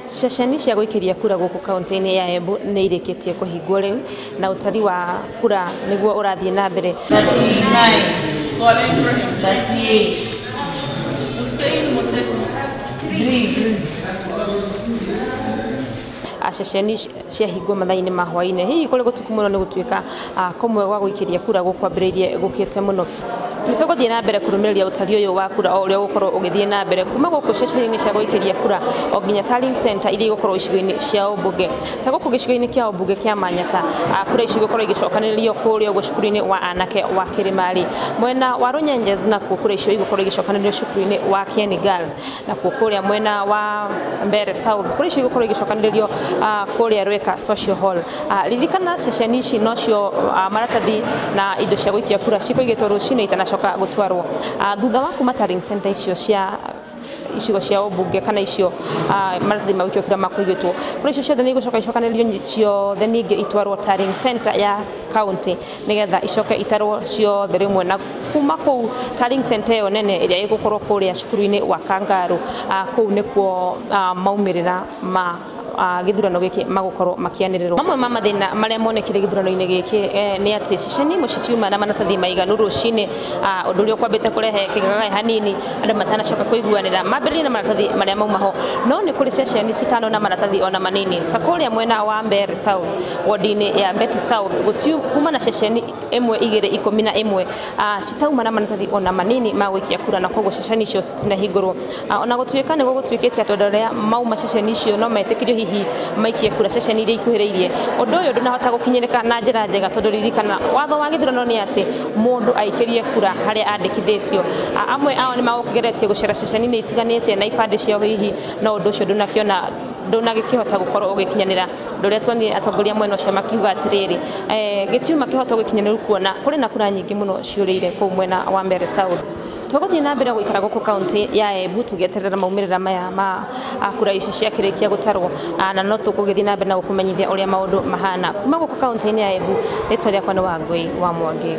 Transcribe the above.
Ceceni cia gũikĩria kura gũkũ kaunti-inĩ ya Embu nĩ irĩkĩtie kũhingwo rĩu na ũtari wa kura nĩguo ũrathiĩ na mbere. 39. Swale Ibrahim. 38. Hussein Muteti. 3. Ceceni ciahingwo mathaa-inĩ ma hwaĩ-inĩ, hihi kũrĩ gũtuku mũno nĩ gũtuĩka kũmwe gwa gũikĩria kura gũkwambĩrĩirie gũkĩte mũno. Nĩ tũgũthiĩ na mbere kũrũmĩrĩria ũtari ũyũ wa kura o ũrĩa ũgũkorwo ũgĩthiĩ na mbere kuma gũkũ ceceni-inĩ cia gũikĩria kura o nginya tallying center iria igũkorwo icigo-inĩ cia ũmbunge. Ta gũkũ gĩcigo-inĩ kĩa ũmbunge kĩa Manyata, kura icio igũkorwo igĩcokanĩrĩrio kũrĩa ũguo cukuru-inĩ wa anake wa Kĩrĩmarĩ. Mwena wa Runyenjes nakuo kura icio igũkorwo igĩcokanĩrĩrio cukuru-inĩ wa Kieni Girls, nakuo kũrĩa mwena wa Mbere South kura icio igũkorwo igĩcokanĩrĩrio kũrĩa Rweka Social Hall. Ririkana ceceni ici nocio maratathi na indo cia gũikia kura cikũigĩtwo rũcinĩ itanacoka gũtwarwo. Thutha wa kuma tallying center icio cia icigo cia ũmbunge kana icio maratathi ma gũikia kura makũigĩtwo, kura icio ciothe nĩ igũcoka icokanĩrĩrio ciothe ningĩ itwarwo tallying center ya county nĩgetha icoke itarwo ciothe rĩmwe, na kuma kũu tallying center ĩyo nene ĩrĩa ĩgũkorwo kũrĩa cukuru-inĩ wa Kangaru, kũu nĩkuo maumĩrĩra ma gĩthurano gĩkĩ magũkorwo makĩanĩrĩrwo. Mamwe ma mathĩna marĩa monekire gĩthurano-inĩ gĩkĩ nĩ atĩ ceceni imwe citiuma na maratathi maiganu rũcinĩ, ũndũ ũrĩa ũkwambĩte kũrehe kĩgagaĩ hanini andũ matanacoka kũiguanĩra mambĩrĩrie na maratathi marĩa mauma ho. No nĩ kũrĩ ceceni citano na maratathi ona manini, ta kũrĩa mwena wa Mbere South, ward-inĩ ya Mbeti South, kuma na ceceni 1 2 11 citauma na maratathi ona manini ma gũikia kura, na koguo ceceni icio citinahingũrwo. Ona gũtuĩka nĩ gũgũtuĩkĩte atĩ andũ arĩa mauma ceceni icio no metĩkĩrio hihi maikie kura ceceni iria ikuhĩrĩirie, ũndũ ũyũ ndũnahota gũkinyĩrĩka na njĩra njega, tondũ ririkana watho wa gĩthurano nĩ atĩ mũndũ aikĩrie kura harĩa andĩkithĩtio. Amwe ao nĩ magũkĩgeretie gũcera ceceni-inĩ itiganĩte na ibandĩ ciao hihi, no ũndũ ũcio ndũnakĩona ndũnagĩkĩhota gũkorwo ũgĩkinyanĩra. Ũndũ ũrĩa tuonire atongoria mwena ũcio makiuga atĩrĩrĩ, gĩtiuma kĩhoto gũkinyanĩru kuona kũrĩ na kura nyingĩ mũno ciũrĩire kũu mwena wa Mbere South. Tũgũthiĩ na mbere gũikara gũkũ kaunti ya Embu tũgĩeterera maumĩrĩra maya ma kura ici ciakĩrĩkia gũtarwo, na no tũgũgĩthiĩ na mbere na gũkũmenyithia ũrĩa maũndũ mahana kuma gũkũ kaunti-inĩ ya Embu. Rĩtwa rĩakwa nĩ Wangũi wa Mwangi.